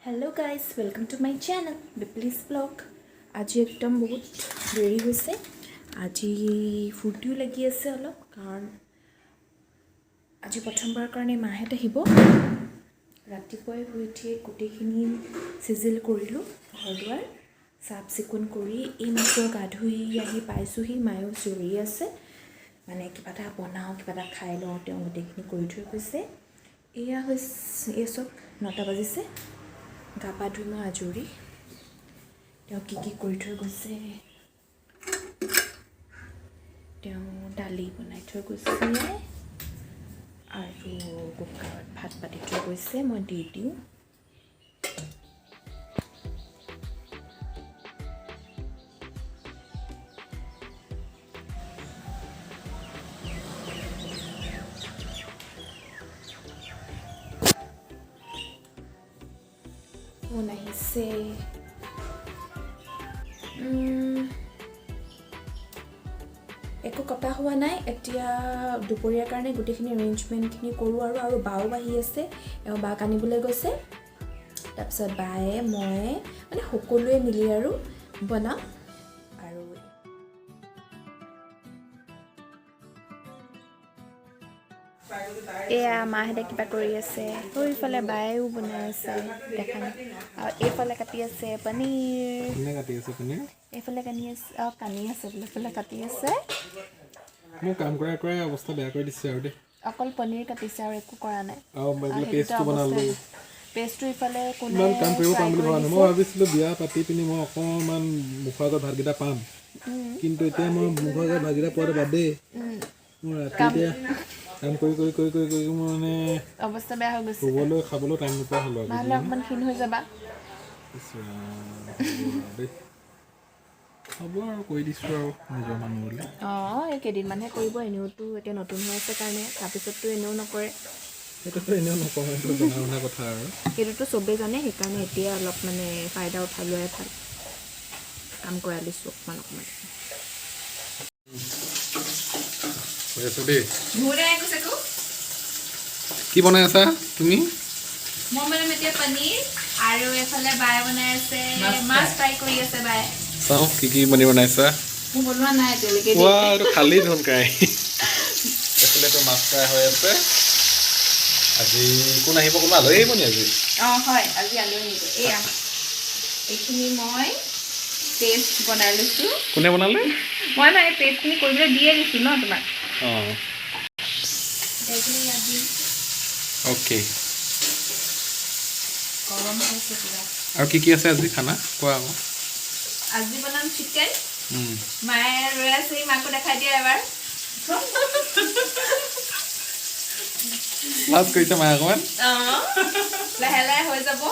Hello guys, welcome to my channel Bipli's Vlog. আজি একদম বহুত দেৰি হৈছে। আজি ফূৰ্তিও লাগি আছে অলপ, কাৰণ আজি প্ৰথমবাৰৰ কাৰণে মাহেঁত আহিব। ৰাতিপুৱাই শুই উঠিয়ে গোটেইখিনি চিজিল কৰিলোঁ, ঘৰ দুৱাৰ চাফ চিকুণ কৰি এইমাত্ৰ গা ধুই আহি পাইছোঁহি। মায়েও চিঞৰি আছে, মানে কিবা এটা বনাওঁ, কিবা এটা খাই লওঁ। তেওঁ গোটেইখিনি কৰি থৈ গৈছে। এয়া হৈছে, এই চব 9টা বাজিছে। গা পা ধুই মই আজৰি। তেওঁ কি কি কৰি থৈ গৈছে? তেওঁ দালি বনাই থৈ গৈছে আৰু কুকাৰত ভাত পাতি থৈ গৈছে। মই দি দিওঁ। ফোন আহিছে। একো কটা হোৱা নাই। এতিয়া দুপৰীয়াৰ কাৰণে গোটেইখিনি এৰেঞ্জমেণ্টখিনি কৰোঁ আৰু বাও আহি আছে। এওঁ বাক আনিবলৈ গৈছে। তাৰপিছত বায়ে, মই, মানে সকলোৱে মিলি আৰু বনাম আৰু এয়া মাহঁতে কিবা কৰি আছে। সেইফালে বায়েও বনাই আছে, দেখা নাই। আৰু এইফালে কাটি আছে পনীৰ। কোনে কাটি আছে পনীৰ? এইফালে কানি আছে, অঁ, কানি আছে বোলে। এইফালে কাটি আছে। মোৰ কাম কৰাই কৰাই অৱস্থা বেয়া কৰি দিছে আৰু দেই। অকল পনীৰ কাটিছে আৰু একো কৰা নাই। আৰু মই এইবিলাক পেষ্টটো বনালোঁ। পেষ্টটো ইফালে কোনে ইমান কাম কৰিব fry পাম বুলি কৰি ভবা নাই। মই দিছে। ভাবিছিলোঁ বিয়া পাতি পিনি মই অকণমান মুখৰ আগত ভাতকেইটা পাম, কিন্তু এতিয়া মই মুখৰ আগত ভাতকেইটা পোৱাটো বাদেই, মোৰ ৰাতি এতিয়া কাম কৰি কৰি কৰি কৰি কৰি মোৰ মানে অৱস্থা বেয়া হৈ গৈছে। শুবলৈ খাবলৈ টাইম নোপোৱা হ'লো আৰু। নহ'লে অকণমান ক্ষীণ হৈ যাবা। ইছ ৰাম, দেই, হ'ব আৰু, কৰি দিছোঁ আৰু নিজৰ মানুহ বুলি। অঁ, এই কেইদিনমানহে কৰিব। এনেওতো এতিয়া নতুন হৈ আছে কাৰণে, তাৰপিছততো এনেও নকৰে। সেইটোতো এনেও নকওঁ, সেইটো জনা শুনা কথা আৰু। সেইটোতো চবেই জানে। সেইকাৰণে এতিয়া অলপ মানে ফাইদা উঠাই লোৱাই ভাল। কাম কৰাই লৈছোঁ অকণমান অকণমান। হৈ আছে দেই। কি বনাই আছা তুমি? মই বনাম এতিয়া পনীৰ আৰু এইফালে বায়ে বনাই আছে, মাছ ফ্ৰাই কৰি আছে বায়ে। চাওঁ কি কি পনীৰ বনাইছা। মই বনোৱা নাই এতিয়ালৈকে। ৱা, এইটো খালী দেখোন কেৰাহী। এইফালেতো মাছ ফ্ৰাই হৈ আছে। আজি কোন আহিব? কোনোবা আলহী আহিব নি আজি? অঁ হয়, আজি আলহী আহিব। এয়া এইখিনি মই পেষ্ট বনাই লৈছোঁ। কোনে বনালে? মই মানে পেষ্টখিনি কৰিবলৈ দিয়ে দিছোঁ ন তোমাক। অঁ। এইখিনি ইয়াত দিম। অ'কে। গৰম হৈছে পুৰা। আৰু কি কি আছে আজি খানা, কোৱা আকৌ। আজি বনাম চিকেন। মায়ে ৰৈ আছে, মাকো দেখাই দিয়া এবাৰ। লাজ কৰিছে মায়ে অকণমান। অঁ, লাহে লাহে হৈ যাব,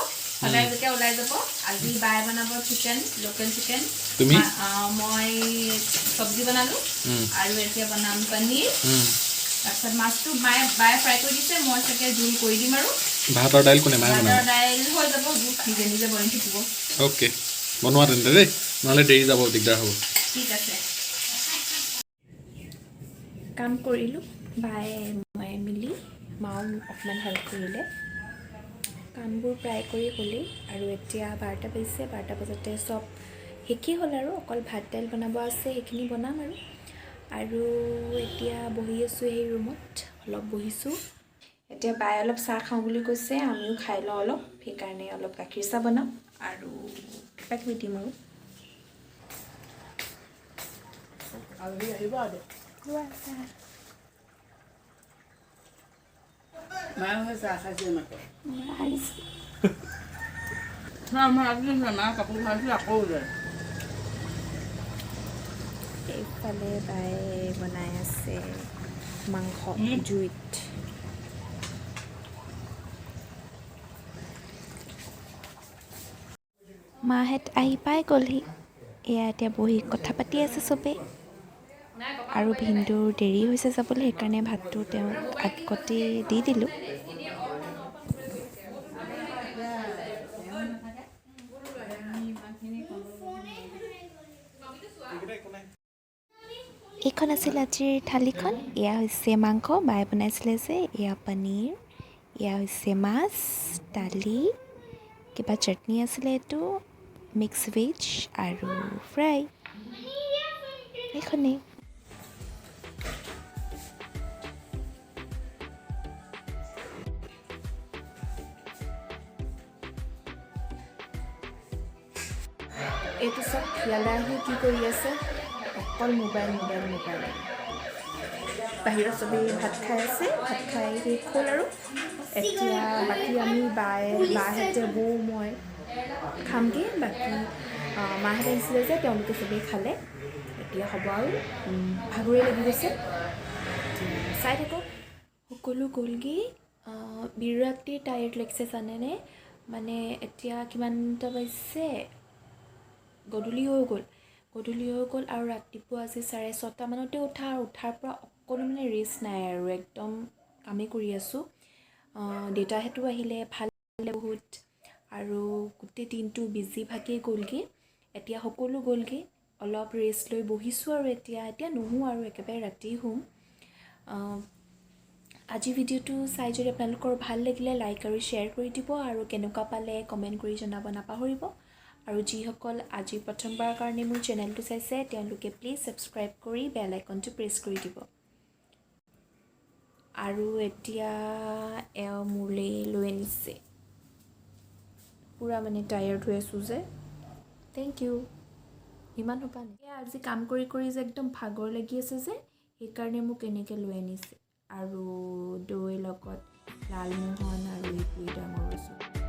সদায় যেতিয়া ওলাই যাব। আজি বায়ে বনাব চিকেন, লোকেল চিকেন। তুমি? মই চব্জি বনালোঁ আৰু এতিয়া বনাম পনীৰ। তাৰপিছত মাছটো মায়ে, বায়ে ফ্ৰাই কৰি দিছে। মই চাগে জোল কৰি দিম আৰু। ভাত আৰু দাইল কোনে, মায়ে ভাত বনাব? আৰু দাইল হৈ যাব, নিজে নিজে বনি থাকিব। অ'কে, বনোৱা তেন্তে দেই, নহ'লে দেৰি যাব, দিগদাৰ হ'ব। ঠিক আছে। কাম কৰিলোঁ বায়ে মই মিলি, মাও অকণমান হেল্প কৰিলে। কামবোৰ প্ৰায় কৰি হ'লেই আৰু এতিয়া 12টা বাজিছে। 12টা বজাতে চব শেষেই হ'ল আৰু অকল ভাত দাইল বনাব আছে, সেইখিনি বনাম আৰু। আৰু এতিয়া বহি আছোঁ এই ৰুমত, অলপ বহিছোঁ। এতিয়া বায়ে অলপ চাহ খাওঁ বুলি কৈছে, আমিও খাই লওঁ অলপ। সেইকাৰণে অলপ গাখীৰ চাহ বনাম আৰু কিবা কিবি দিম আৰু। লোৱা চাহ। মায়ে চাহ খাইছে মাত্ৰ। আহিছে। মই ৰাতি মা কাপোৰ ভৰাইছোঁ, আকৌ যায়। এইফালে বায়ে বনাই আছে মাংস জুইত। মাহেঁত আহি পাই গ'লহি। এয়া এতিয়া বহি কথা পাতি আছে চবেই। আৰু ভিনদেউৰ দেৰি হৈছে যাবলৈ, সেইকাৰণে ভাতটো তেওঁক আগতে দি দিলোঁ। এইখন আছিল আজিৰ থালিখন। এয়া হৈছে মাংস, বায়ে বনাইছিলে যে। এয়া পনীৰ, এয়া হৈছে মাছ, দালি। কিবা চাটনি আছিলে এইটো, মিক্স ভেজ আৰু ফ্ৰাই, এইখনেই। এইটো চব ইয়ালৈ আহি কি কৰি আছে? অকল মোবাইল, মোবাইল, মোবাইল। বাহিৰত চবেই ভাত খাই আছে। ভাত খাই শেষ হ'ল আৰু এতিয়া বাকী আমি বায়ে, বাহঁতে, বৌ, মই খামগৈ। বাকী মাহঁতে আহিছিলে যে, তেওঁলোকে চবেই খালে। এতিয়া হ'ব আৰু, ভাগৰে লাগি গৈছে। চাই থাকক। সকলো গ'লগৈ। বিৰাটেই টায়াৰ্ড লাগিছে জানেনে? মানে এতিয়া কিমানটা বাজিছে? গধূলি হৈ গ'ল, গধূলি হৈ গ'ল। আৰু ৰাতিপুৱা আজি 6:30 মানতে উঠা, আৰু উঠাৰ পৰা অকণো মানে ৰেষ্ট নাই আৰু, একদম কামেই কৰি আছোঁ। দেউতাহঁতো আহিলে, ভাল লাগিলে বহুত। আৰু গোটেই দিনটো বিজি ভাগেই গ'লগৈ। এতিয়া সকলো গ'লগৈ, অলপ ৰেষ্ট লৈ বহিছোঁ আৰু এতিয়া। এতিয়া নুশোঁ আৰু, একেবাৰে ৰাতি শুম। আজি ভিডিঅ'টো চাই যদি আপোনালোকৰ ভাল লাগিলে, লাইক আৰু শ্বেয়াৰ কৰি দিব আৰু কেনেকুৱা পালে কমেণ্ট কৰি জনাব নাপাহৰিব। আৰু যিসকল আজি প্ৰথমবাৰৰ কাৰণে মোৰ চেনেলটো চাইছে, তেওঁলোকে প্লিজ ছাবস্ক্ৰাইব কৰি বেল আইকনটো প্ৰেছ কৰি দিব। আৰু এতিয়া এওঁ মোলৈ লৈ আনিছে। পূৰা মানে টায়াৰ্ড হৈ আছোঁ যে। Thank U. ইমান সোপা নে আজি কাম কৰি কৰি যে একদম ভাগৰ লাগি আছে যে, সেইকাৰণে মোক এনেকৈ লৈ আনিছে। আৰু দৈ লগত লালমোহন আৰু এইটোৱেই ডাঙৰ ৰসগোল্লা।